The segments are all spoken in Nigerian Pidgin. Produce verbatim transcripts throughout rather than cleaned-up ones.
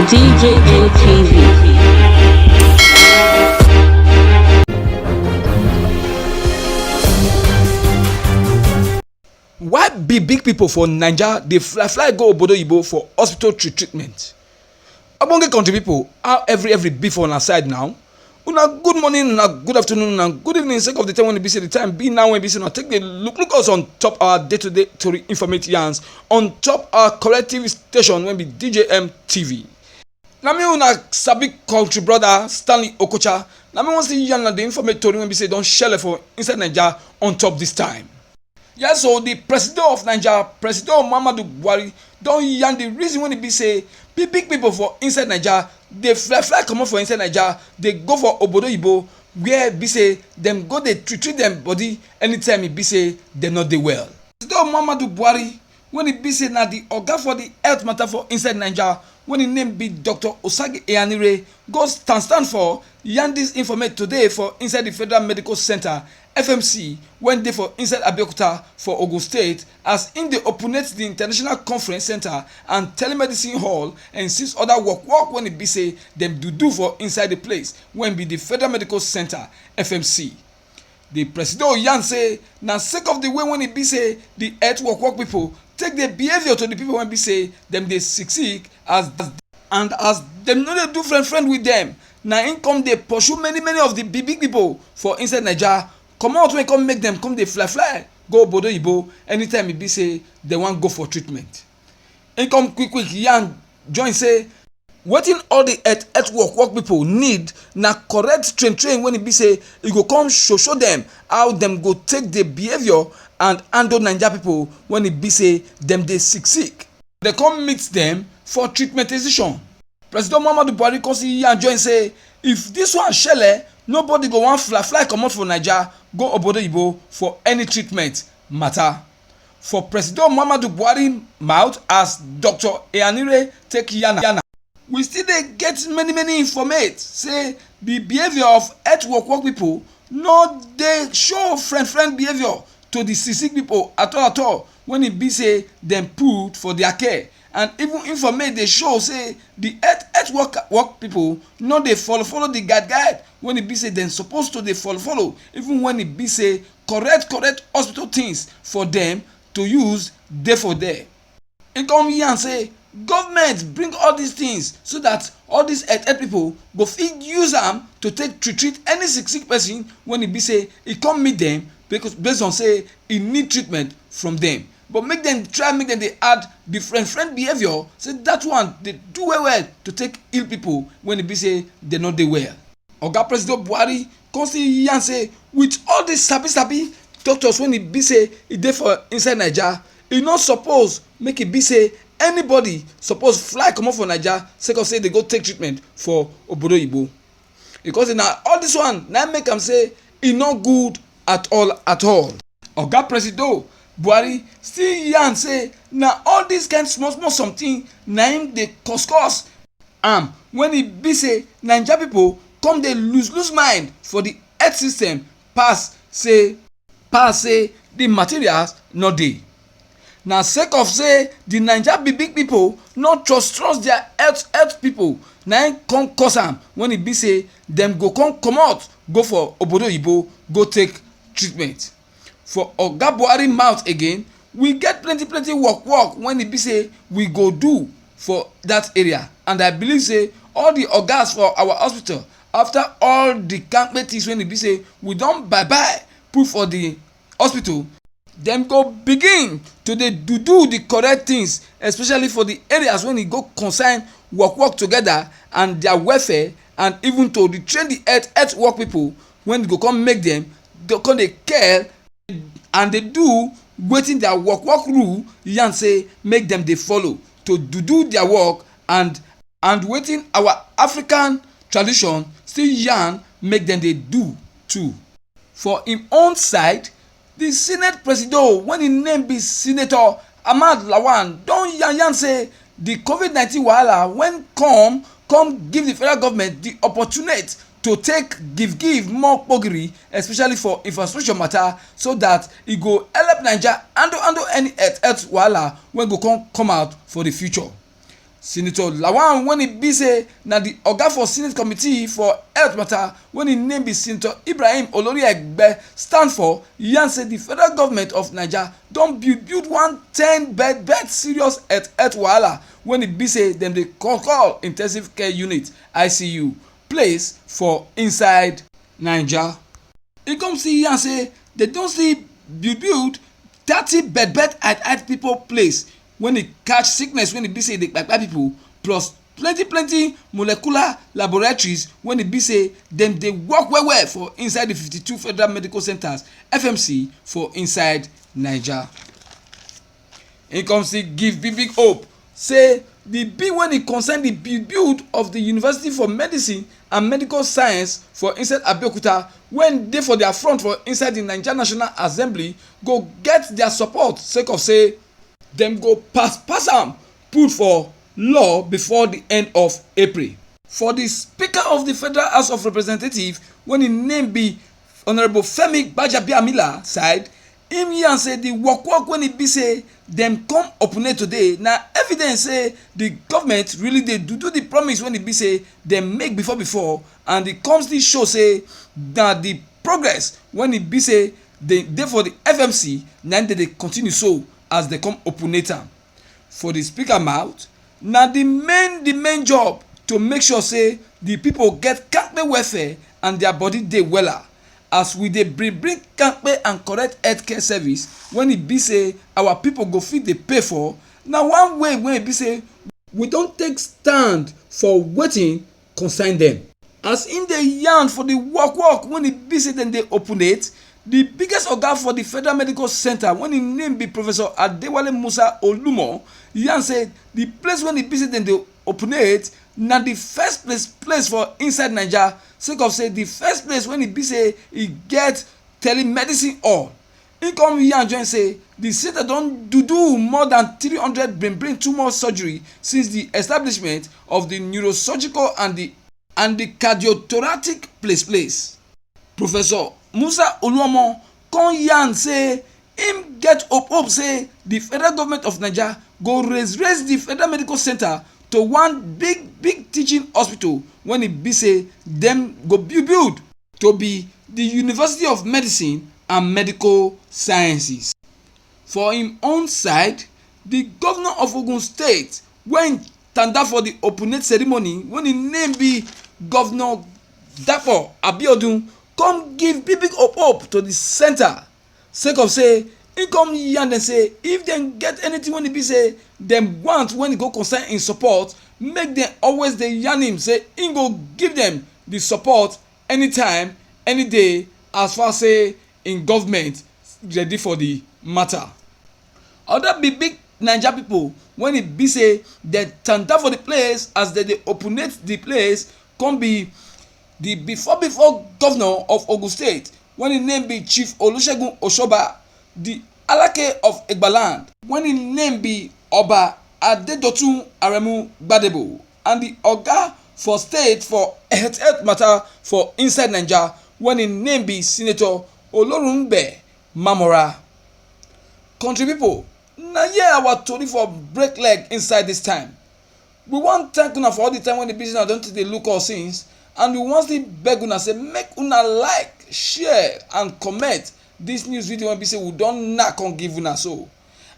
D J N T V. Why big big people for Naija dey fly fly go obodo oyibo for hospital tre- treatment? Ogbonge country people, how every every be for una side now? Una good morning, una good afternoon, una good evening, sake of the time when e be say the time be now when e be say una take dey look look us on top our day to day tori informate yarns on top our collective station wey be D J M T V. Na me una sabi country brother Stanley Okocha. Na me wan still yarn una the informate tori wey be say don shele for inside Naija on top this time. Yes, so the president of Naija, President Muhammadu Buhari, don yarn the reason wey e be say big big people for inside Naija dey fly fly comot for inside Naija dey go for obodo oyibo where e be say dem go dey treat treat dem body anytime e be say dem no dey well. President Muhammadu Buhari, wey e be say na the oga for the health matter for inside Naija, wey im name be Doctor Osage Eyanire, go stand stand for yarn this informate today for inside the Federal Medical Center, F M C, wey dey for inside Abeokuta for Ogun State, as im dey openate the International Conference Center and Telemedicine Hall and six other work work wey e be say dem do do for inside the place wey be the Federal Medical Center, F M C. The president yarn say na sake of the way wey e be say the health work work people take dey behaviour to the people wey be say dem dey sick sick as and as dem no dey do friend friend with dem, na im come dey pursue many many of the big big people for inside Naija comot wey come make dem come dey fly fly go obodo oyibo anytime e be say dem wan go for treatment. Im come quick quick yarn join say wetin all the health health work work people need na correct train train wey e be say e go come show show dem how dem go take dey behaviour and handle Naija people wey e be say dem dey sick sick. Dem come meet dem for treatment decision. President Muhammadu Buhari come still yarn join say if this one shele, nobody go wan fly fly comot for Naija go obodo oyibo for any treatment matter. For President Muhammadu Buhari mouth as Doctor Eyanire take yarn am. We still dey get many many informate say the behaviour of health work work people no dey show friend friend behaviour to the sick sick people at all at all wey e be say dem put for their care, and even informate dey show say the health health work work people no dey follow follow the guide guide wey e be say dem suppose to dey follow follow even when e be say correct correct hospital things for dem to use dey for there. Im come yarn say government bring all these things so that all these health health people go fit use am to take treat treat any sick sick person wey e be say e come meet dem because based on say e need treatment from dem, but make dem try make dem dey add different different behaviour say that one dey do well well to take heal people wey e be say dem no dey well. Oga President Buhari come still yarn say with all these sabi sabi doctors wey e be say e dey for inside Naija, e no suppose make e be say anybody suppose fly comot for Naija sake of say dey go take treatment for obodo oyibo. E come say na all this one na im make am say e no good at all at all. Oga Presido Buhari still yarn say na all this kind small small something na im dey cause cause am when e be say Naija people come dey lose lose mind for the health system pass say pass say the materials no dey. Na sake of say the Naija big big people no trust trust their health health people na im come cause am when e be say dem go come comot go for obodo oyibo go take treatment. For Oga Buhari mouth again, we get plenty plenty work work when e be say we go do for that area, and I believe say all the ogas for our hospital, after all the kampe things when e be say we don buy buy put for the hospital, dem go begin to dey do do the correct things, especially for the areas when e go concern work work together and their welfare, and even to retrain the health health work people when go come make dem dey come dey care and dey do wetin their work work rule yarn say make dem dey follow to do do their work, and and wetin our African tradition still yarn make dem dey do too. For im own side, the Senate Presido when im name be Senator Ahmad Lawan don yarn yarn say the covid nineteen wahala when come come give the federal government the opportunity to take give give more kpogiri, especially for infrastructure matter, so that e go help Naija handle handle any health health wahala wey go come come out for the future. Senator Lawan, when he be say na the oga for Senate Committee for Health Matter, when him name be Senator Ibrahim Olori Egbe stand for, yarn say the federal government of Naija don build build one ten bed bed serious health health wahala when e be say dem dey call call intensive care unit, I C U, place for inside Naija. E come see yarn say dem don still build build thirty bed bed hide hide people place when e catch sickness when e be say e dey kpai kpai people, plus plenty plenty molecular laboratories when e be say dem dey work well well for inside the fifty-two federal medical centers, F M C, for inside Naija. He come still give big big hope say the bill when e concern the build build of the University for Medicine and Medical Science for inside Abeokuta, when dey for their front for inside the Naija National Assembly, go get their support sake of say dem go pass pass am put for law before the end of April. For the Speaker of the Federal House of Representatives, when him name be Honorable Femi Gbajabiamila side, him yarn say the work work when e be say dem come open it today na evidence say the government really dey do do the promise when e be say dem make before before, and e come still show say na the progress when e be say dey dey for the F M C na im dey dey continue so as dem come open it am. For the speaker mouth, na the main the main job to make sure say the people get kampe welfare and their body dey wella. As we dey bring bring kampe and correct healthcare service when e be say our people go fit dey pay for, na one way wey e be say we don take stand for wetin concern dem. As im dey yarn for the work work when e be say dem dey open it, the biggest oga for the Federal Medical Center when im name be Professor Adewale Musa Olumo yarn say the place when e be say dem dey open it na the first place place for inside Naija, sake of say the first place when e be say e get telemedicine hall. Im come yarn join say the center don do do more than three hundred brain brain tumor surgery since the establishment of the neurosurgical and the and the cardiothoracic place place. Professor Musa Oluomo come yarn say im get hope hope say the federal government of Naija go raise raise the federal medical center to one big big teaching hospital when e be say dem go build build to be the University of Medicine and Medical Sciences. For im own side, the governor of Ogun State, when tanda for the opening ceremony, when im name be Governor Dapo Abiodun, come give big big hope hope to the center. Sake of say, he come yarn dem say if dem get anything when e be say dem want when e go concern im support, make dem always dey yarn him say he go give dem the support anytime, any day, as far say im government ready for the matter. Other big big Naija people when e be say dem tanda for the place as dem dey operate the place come be the before before governor of Ogun State when im name be Chief Olusegun Oshoba, the Alake of Egbaland when im name be Oba Adedotun Aremu Gbadebo, and the oga for state for health health matter for inside Naija when im name be Senator Olorunbe Mamora. Country people, na here our tori for break leg inside this time. We wan thank una for all the time when the business don take dey look us since, and we wan still beg una say make una like, share and comment this news video wey be say we don knack on give una so.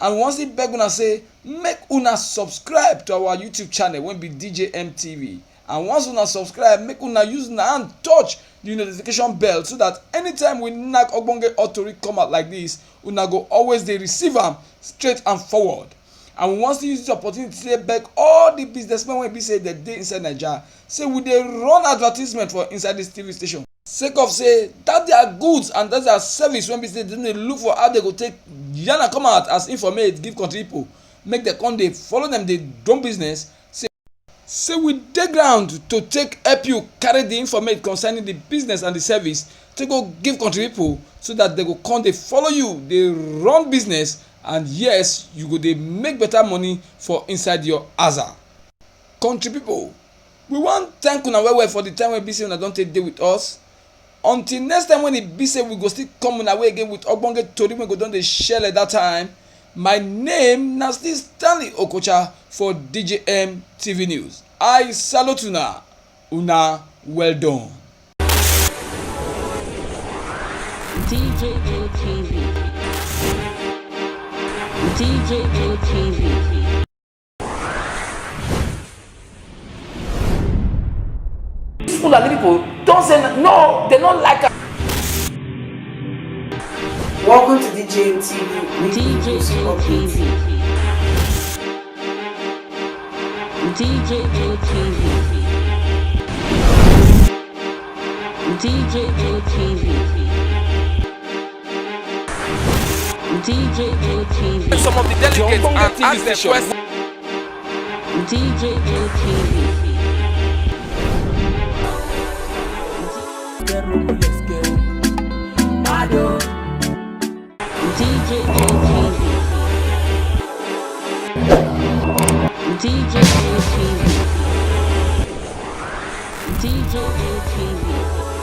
And we wan still beg una say make una subscribe to our YouTube channel wey be D J M T V. And once una subscribe, make una use una hand touch the notification bell so that anytime we knack ogbonge hot tori come out like this, una go always dey receive am straight and forward. And we wan still use this opportunity to beg all the businessmen wey be say dem dey inside Naija, say we dey run advertisement for inside this T V station. Sake of say that their goods and that their service wey be say dem dey look for how dem go take yarn am come out as informate give country people, make dem come dey follow dem dey run business. Say we dey ground to take help you carry the informate concerning the business and the service to go give country people so that they go come dey follow you dey run business, and yes, you go dey make better money for inside your aza. Country people, we wan thank una well well for the time wey be say una don take dey with us. Until next time when e be say we go still come una way again with ogbonge tori wey go don dey share like that time. My name na still Stanley Okocha for D J M T V News. I salute una. Una well done. D J M T V. D J M T V. These Fulani people don't say no, they don't like am. Welcome to D J M T V weekly news update. D J M T V. D J M T V. D J M T V. D J M T V. Some of the delegates and ask them questions. D J M T V. D J M T V. D J M T V. D J M T V.